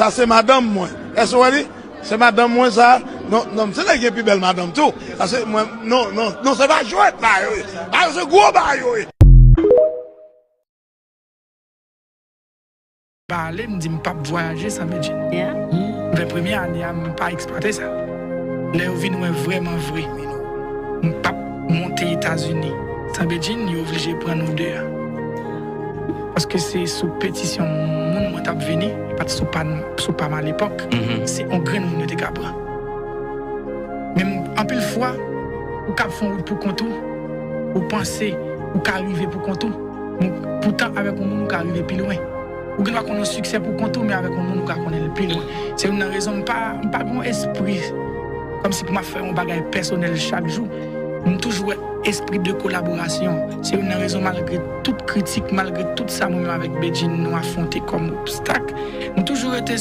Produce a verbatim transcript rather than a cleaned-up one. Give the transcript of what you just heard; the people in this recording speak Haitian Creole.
Sa se madanm mwen. Èske w wè li? Se madanm mwen sa. Non, non, se nèg gen pi bèl madanm tou. Sa se mwen, non, non, non, se pa jwèt bagay yo ye. Bagay yo se gwo bagay yo ye. Pale, m di m p ap vwayaje san Bedjine. Ven premye ane a, m pa eksplwate sa. Lè yo vin wè vrèman vre, m p ap monte Etazini san Bedjine, yo oblije pran nou de a. Paske se sou petisyon moun mwen t ap vini, e pa t sou pa, sou pa m alepòk. Se yon grenn moun yo te ka pran. Men anpil fwa, ou ka ap fè yon wout pou kont ou, ou panse ou ka rive pou kont ou, men poutan avèk yon moun ou ka rive pi lwen. Ou gendwa konn yon siksè pou kont ou, men avèk yon moun ou ka konnen l pi lwen. Se youn nan rezon m pa, m pa gen yon espri kòmsi pou m ap fè yon bagay pèsonèl chak jou. M toujou wè espri de kolaborasyon. Se youn nan rezon malgre tout kritik, malgre tout sa mwen menm avèk Bedjine nou afwonte kòm obstak, nou toujou rete